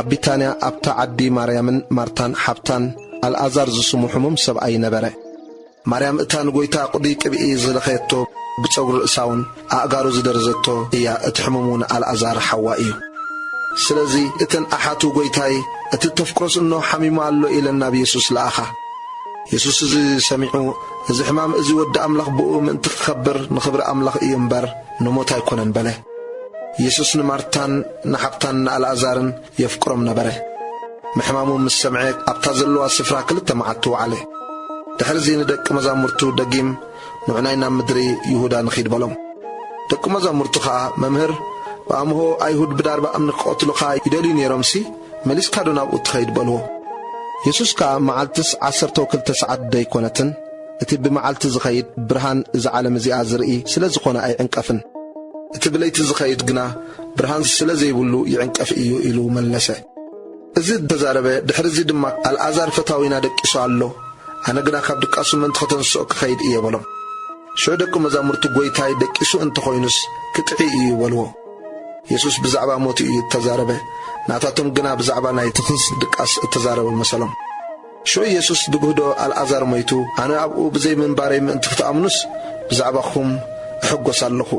ኣብ ቢታንያ ኣብታ ዓዲ ማርያምን ማርታን ሓብታን ኣልኣዛር ዝስሙ ሕሙም ሰብኣይ ነበረ። ማርያም እታ ንጎይታ ቅዱይ ቅብኢ ዝለኸየቶ ብጸጉሪ ርእሳውን ኣእጋሩ ዝደረዘቶ እያ፣ እቲ ሕሙም እውን ኣልኣዛር ሓዋ እዩ። ስለዚ እተን ኣሓቱ ጎይታይ እቲ ተፍቅሮስ እኖ ሓሚሙ ኣሎ ኢለን ናብ የሱስ ለኣኻ። የሱስ እዚ ሰሚዑ፣ እዚ ሕማም እዚ ወዲ ኣምላኽ ብኡ ምእንቲ ክኸብር ንኽብሪ ኣምላኽ እዩ እምበር ንሞት ኣይኮነን በለ። የሱስ ንማርታን ንሓብታን ንኣልኣዛርን የፍቅሮም ነበረ። ምሕማሙ ምስ ሰምዐ ኣብታ ዘለዋ ስፍራ ክልተ መዓልቲ ወዓለ። ድሕርዚ ንደቂ መዛሙርቱ ደጊም ንዑናይ ናብ ምድሪ ይሁዳ ንኺድ በሎም። ደቂ መዛሙርቱ ኸኣ መምህር ብኣምሆ ኣይሁድ ብዳርባ እምኒ ክቐትሉኻ ይደልዩ ነይሮምሲ መሊስካዶ ናብኡ ትኸይድ በልዎ። የሱስ ከኣ መዓልትስ ዓሰርተው ክልተ ሰዓት ደይኮነትን እቲ ብመዓልቲ ዝኸይድ ብርሃን እዛ ዓለም እዚኣ ዝርኢ ስለ ዝኾነ ኣይዕንቀፍን። እቲ ብለይቲ ዝኸይድ ግና ብርሃን ስለ ዘይብሉ ይዕንቀፍ እዩ ኢሉ መለሰ። እዚ ተዛረበ። ድሕርዚ ድማ ኣልኣዛር ፈታዊና ደቂሱ ኣሎ፣ ኣነ ግና ካብ ድቃሱ ምእንቲ ከተንስኦ ክኸይድ እየ በሎም። ሽዑ ደቂ መዛሙርቲ ጎይታይ ደቂሱ እንተኾይኑስ ክጥዒ እዩ በልዎ። የሱስ ብዛዕባ ሞቱ እዩ እተዛረበ፣ ናታቶም ግና ብዛዕባ ናይ ትኽስ ድቃስ እተዛረበ መሰሎም። ሽዑ የሱስ ብግህዶ ኣልኣዛር ሞይቱ ኣነ ኣብኡ ብዘይ ምንባረይ ምእንቲ ክትኣምኑስ ብዛዕባኹም እሕጎስ ኣለኹ።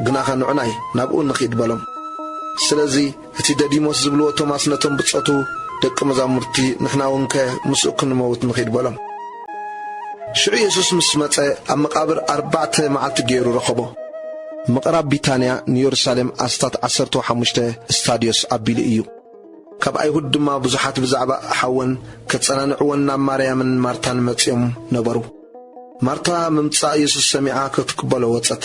ግናኸ ንዑናይ ናብኡ ንኺድ በሎም። ስለዚ እቲ ደዲሞስ ዝብልዎ ቶማስ ነቶም ብጾቱ ደቂ መዛሙርቲ ንሕና እውን ከ ምስኡ ክንመውት ንኺድ በሎም። ሽዑ የሱስ ምስ መጸ ኣብ መቓብር ኣርባዕተ መዓልቲ ገይሩ ረኸቦ። ምቕራብ ቢታንያ ንየሩሳሌም ኣስታት ዓሰርተ ሓሙሽተ ስታድዮስ ኣቢሉ እዩ። ካብ ኣይሁድ ድማ ብዙሓት ብዛዕባ ሓወን ከጸናንዕወን ናብ ማርያምን ማርታን መጺኦም ነበሩ። ማርታ ምምጻእ የሱስ ሰሚዓ ክትቅበሎ ወጸት።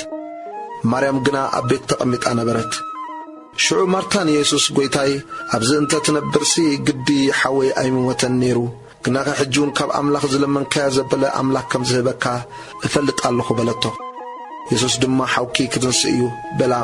ማርያም ግና ኣብ ቤት ተቐሚጣ ነበረት። ሽዑ ማርታ ንየሱስ ጎይታይ ኣብዚ እንተ ትነብርሲ ግዲ ሓወይ ኣይምሞተን ነይሩ። ግናኸ ሕጂ እውን ካብ ኣምላኽ ዝለመንካዮ ዘበለ ኣምላኽ ከም ዝህበካ እፈልጥ ኣለኹ በለቶ። የሱስ ድማ ሓውኪ ክትንስእ እዩ በላ።